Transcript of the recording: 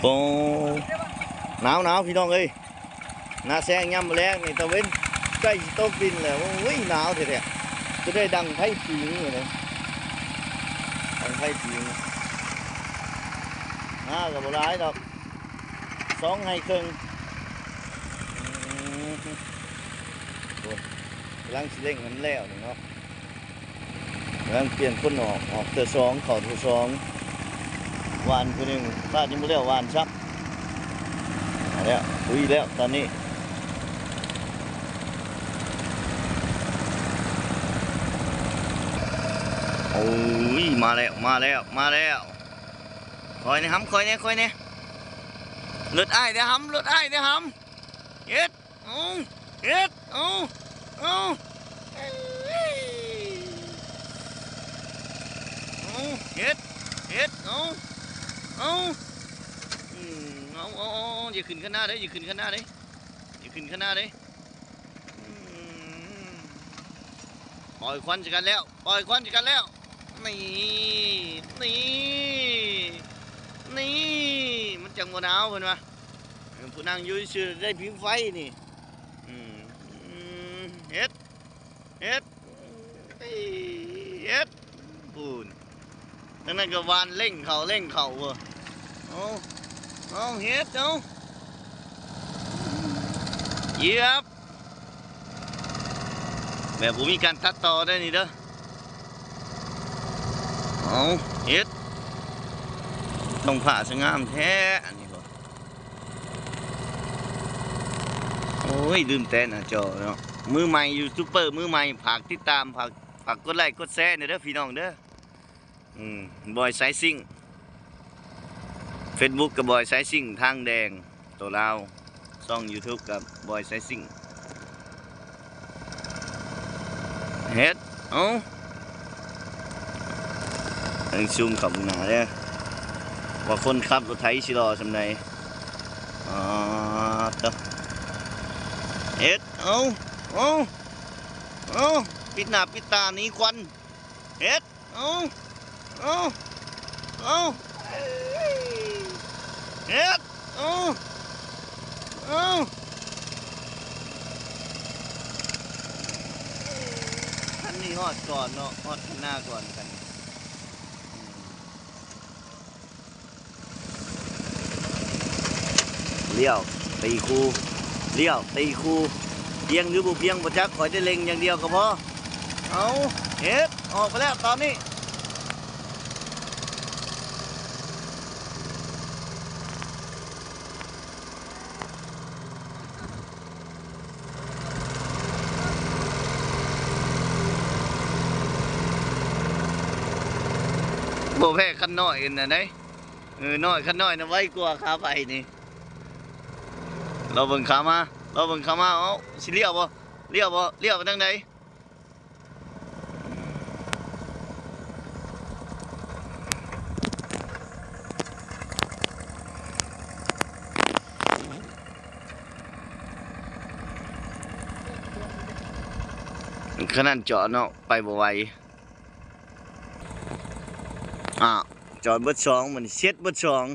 ໂອ້ ໜາວໆ ພີ່ນ້ອງເອີຍ ໜ້າແຊງຍາມມື້ແລງນີ້ ຕາເວັນໃກ້ຊິຕົກດິນແລ້ວ. ໂອ້ຍ ໜາວແທ້ໆ ຈະໄດ້ດັງໄຟປິງເລີຍ ດັງໄຟປິງ. ນາກໍບໍ່ຫຼາຍດອກ ສອງໄຮ່ເຄິ່ງ. ອືມ ໂອ້ຍ ກຳລັງຊິເລັ່ງໃຫ້ມັນແລ້ວນີ້ເນາະ. ກຳລັງປ່ຽນຄົນອອກ ອອກເທື່ອສອງ ເຂົ້າເທື່ອສອງ ຫວ່ານຜູ້ໜຶ່ງ ຟາດຍັງບໍ່ແລ້ວ ຫວ່ານຊ້ຳ. ມາແລ້ວ ລຸຍແລ້ວຕອນນີ້. ໂອ້ຍ ມາແລ້ວ ມາແລ້ວ ມາແລ້ວ. ຄ່ອຍແດ່ຫຳ ຄ່ອຍແດ່ ຄ່ອຍແດ່. ລົດອ້າຍເດ້ຫຳ ລົດອ້າຍເດ້ຫຳ. ເຮັດ ເອົາ ເຮັດ ເອົາ ເອົາ ເອົາ ເຮັດ ເຮັດ ເອົາ ເອົາ ອືມ ເອົາ ເອົາ ເອົາ ຢ່າຂຶ້ນຄັນນາເດີ້ ຢ່າຂຶ້ນຄັນນາເດີ້ ຢ່າຂຶ້ນຄັນນາເດີ້. ອືມ ປ່ອຍຄວັນໃສ່ກັນແລ້ວ ປ່ອຍຄວັນໃສ່ກັນແລ້ວ. ນີ້ ນີ້ ນີ້ ມັນຈັ່ງບໍ່ໜາວ ເພິ່ນວ່າ. ເອີ ຜູ້ນັ່ງຢູ່ຊື່ໄດ້ຜິວໄຟນີ້. ອືມ ເຮັດ ເຮັດ ເຮັດ ພຸ້ນ ທາງນັ້ນກໍຫວ່ານເລັ່ງເຂົ້າ ເລັ່ງເຂົ້າ. ເອີ ເອົາ ເອົາ ເຮັດ ເອົາ ຢຽບ ແບບບໍ່ມີການຕັດຕໍ່ເດີ້ນີ້ເດີ້. ເອົາ ເຮັດ ທ້ອງຟ້າສະຫງ່າມແທ້ອັນນີ້ບໍ. ໂອ້ຍ ລືມແຕະໜ້າຈໍເນາະ. ມືໃໝ່ ຢູທູບເບີມືໃໝ່ ຝາກຕິດຕາມ ຝາກ ຝາກກົດໄລ້ກົດແຊແດ່ເດີ້ພີ່ນ້ອງເດີ້. ອືມ ບອຍສາຍຊິງ ເຟສບຸກກໍບອຍສາຍຊິງທາງແດງ ໂຕລາວ ຊ່ອງຢູທູບກໍບອຍສາຍຊິງ. ເຮັດ ເອົາ ເບິ່ງຊູມເຂົ້າເບິ່ງໜ້າເດີ້ ວ່າຄົນຂັບລົດໄຖຊິຫຼໍ່ສ່ຳໃດ. ອໍ ເຮັດ ເອົາ ເອົາ ເອົາ ປິດໜ້າປິດຕາໜີຄວັນ. ເຮັດ ເອົາ ເອົາ ເອົາ ເຮັດ ເອົາ ເອົາ. ຄັນນີ້ຮອດກ່ອນເນາະ ຮອດຄັນນາກ່ອນຄັນນີ້. ອືມ ລ້ຽວ ຕີຄູ່ ລ້ຽວ ຕີຄູ່ ພຽງຫຼືບໍ່ພຽງບໍ່ຈັກ ຂ້ອຍໄດ້ເລັ່ງຢ່າງດຽວກໍພໍ. ເອົາ ເຮັດ ອອກໄປແລ້ວຕອນນີ້. ບໍ່ແພ້ຄັນນ້ອຍອັນນັ້ນໃດ. ເອີ ນ້ອຍ ຄັນນ້ອຍນະໄວກວ່າຂາໄປນີ້. ລໍເບິ່ງຂາມາ ລໍເບິ່ງຂາມາ. ເອົ້າ ຊິລ້ຽວບໍ່? ລ້ຽວບໍ່? ລ້ຽວໄປທາງໃດ? ຂະໜາດເຈາະເນາະ ໄປບໍ່ໄຫວ. ອ້າວ ຈອດເບິດສອງ ມັນເຊັດເບິດສອງ.